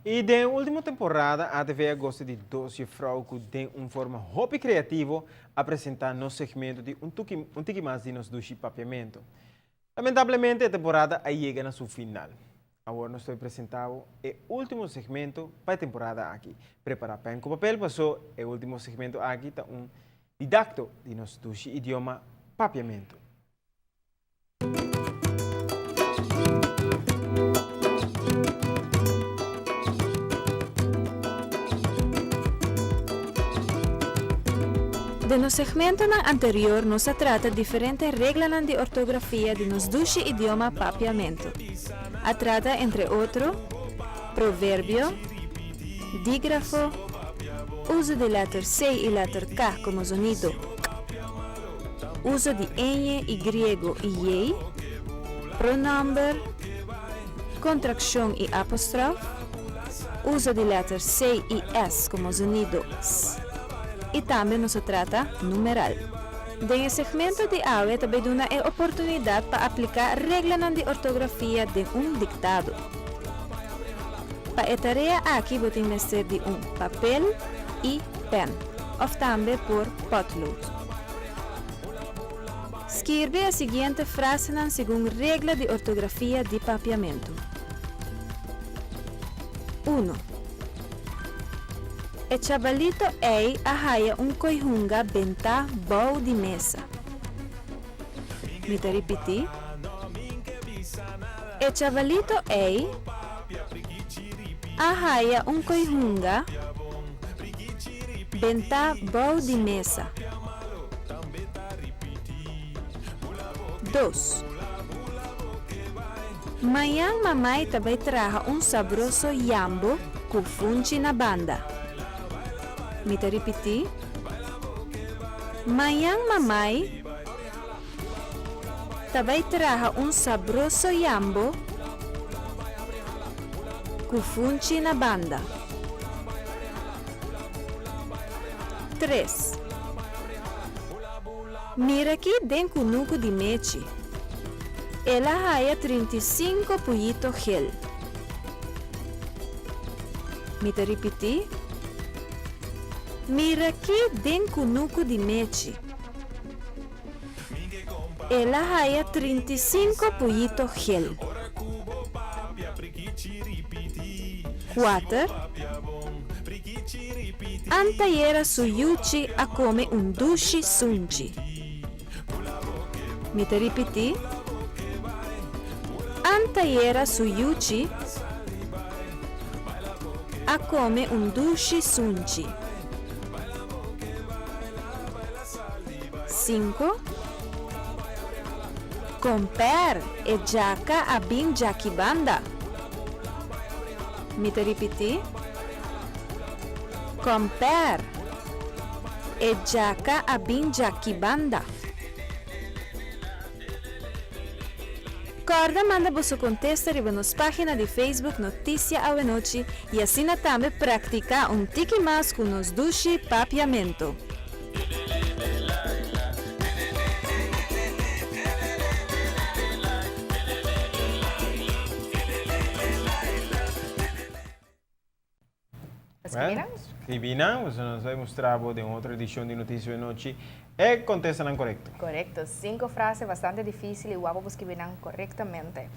I den último temporada ATV a gosa di dos jefrouw ku den un forma hopi kreativo a presentá nos segmento di un tuki un tiki mas di nos dushi papiamentu. Lamentablemente e temporada a yega na su final. Awor nos ta bai presentá bo e último segmento pa e temporada aki. Prepará pèn ku papel paso e último segmento aki ta un didakto di nos dushi idioma papiamentu. Den nos segmentonan anterior nos a trata diferente reglanan di ortografia di nos dushi idioma Papiamentu. A trata entre otro, proverbio, digrafo, uso di letter C i letter K komo zonido k, Uso di eñe, y griego i yei, pronòmber, kontrakshon i apostrof, uso di lèter C i S komo zonido s, i tambe nos a trata numeral. Den e segmento di awe ta bay duna e oportunidat pa apliká reglanan di ortografia den un diktado. Pa e tarea aki bo tin mester di un papel i pèn, òf tambe por pòtlood. Skirbi e siguiente frasenan segun regla di ortografia di Papiamentu. Uno. E chabalito ei a haya un koihunga bentá bou di mesa. Mi ta ripití. E chabalito ei a haya un koihunga bentá bou di mesa. Dos. Mañan mamai ta bai traha un sabroso yambo ku funchi na banda. Mi ta ripití. Mañan mamai ta bai traha un sabroso yambo ku funchi na banda. Tres. Mira ki den kunuku di Mechi. El a haya 35 puyito gel. Mi ta ripití. Mira ki den kunuku di Mechi. El a haya 35 puyito gel. Kuater. Antayera su yuchi a kome un dushi sunchi. Mi ta ripití. Antayera su yuchi a kome un dushi sunchi. Sinku. Komper, e djaka a bin djaki banda. Mi ta ripití. Komper, e djaka a bin djaki banda. Kòrda manda boso kontesta riba nos página di Facebook Notisia Awenochi i asina tambe praktiká un tiki mas ku nos dushi Papiamento. Bueno, scribi nan, pues nos bay mustra bo den otro edicion di Noticia de Nochi e contestanan corecto. Corecto. Cinco frase bastante dificil y guapo pa scribi nan corectamente.